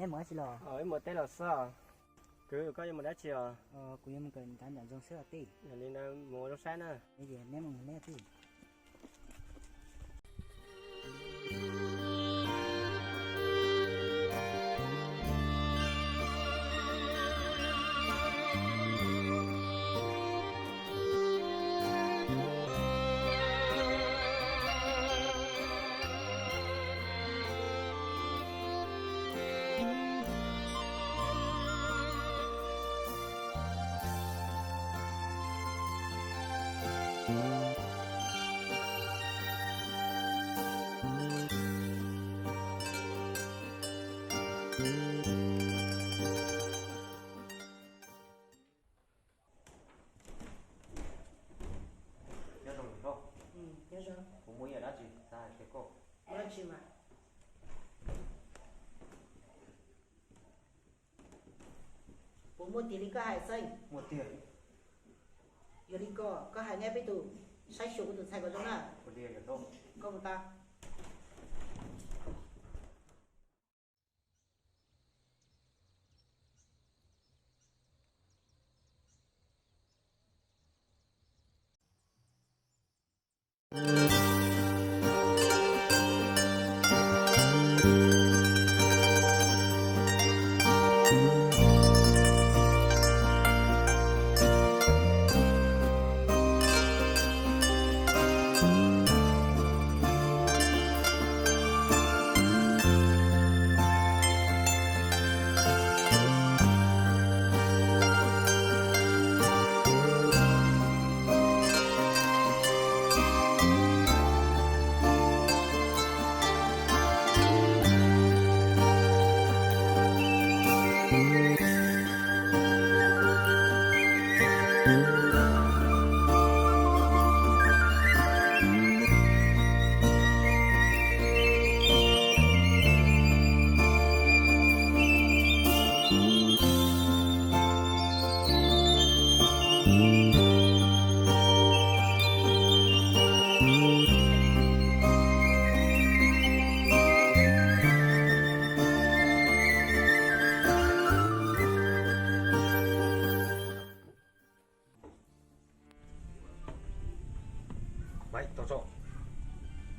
Mus dab tsi los? Wb mus teb los xwb. Kwv, koj yuav mus dab tsi os? Kuv yuav mus kawm ntav nram nroog xwb os tij. Yog li ntawd mus ua zoo saib na. Neb mus neb tij. Nyob zoo, kuv muaj ib yam dab tsi xav hais rau koj. Ua dab tsi mas? Puas muaj tiag li koj hais Xeeb? Muaj tiag. Yog li ko koj hais neb peb tus, saib xyuas kuv tus ntxhais kom zoo na. Koj mus tau.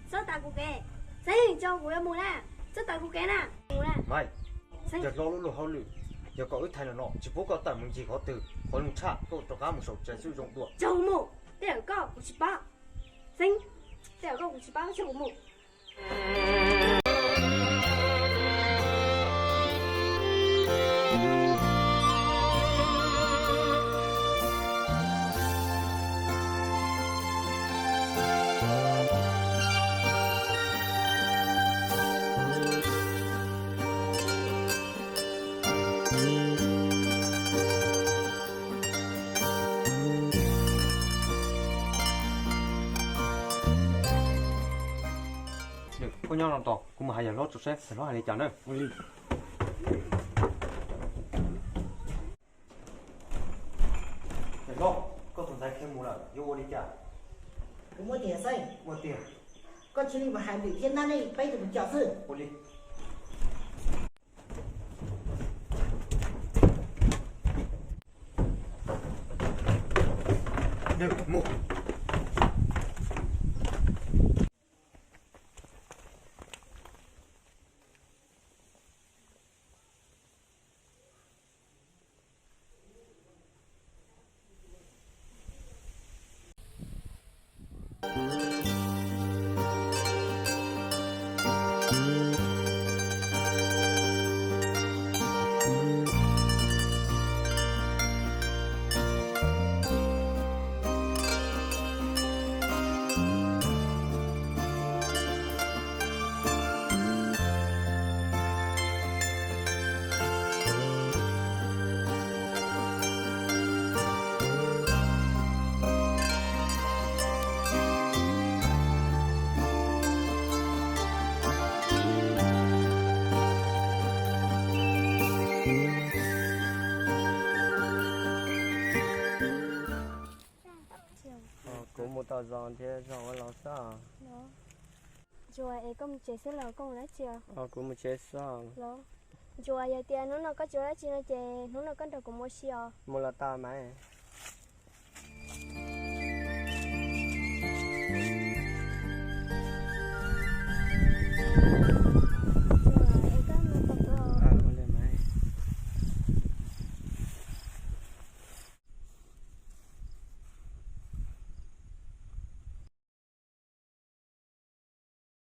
Txhob tas kuv kev, Xeeb, tso kuv yuav mus na, txhob tas kuv kev na. Yawg hlob lub luag hauj lwm, yog kom wb thaiv no no tsis pub koj tawm mus ncig qhov twg, qhov zoo tshaj koj rov qab mus saum tsev xwb zoo dua. Tso kuv mus, tej zaum koj kuv tsis paub. Xeeb, tej zaum koj kuv tsis paub, tso kuv mus. Koj nyob no tos kuv mus hais yawg hlob tso seb yawg hlob hais li cas na. Yawg hlob, koj tus ntxhais khiav mus lawm yuav ua li cas? Kuv muaj tiag Xeeb. Muaj tiag. Koj cia li mus hais Lwm thiab Nab Neej peb tus mus coj xwb. Ua li. Kuv mus tom zos nrhiav zog ua los xwb. Ntsuag, es koj mus tsev xwb los koj mus dab tsi? Kuv mus tsev xwb los. Ntsuag, yog tias hnub no koj tsis ua dab tsi no ces hnub no koj nrog kuv mus ua si os. Mus los tau mas.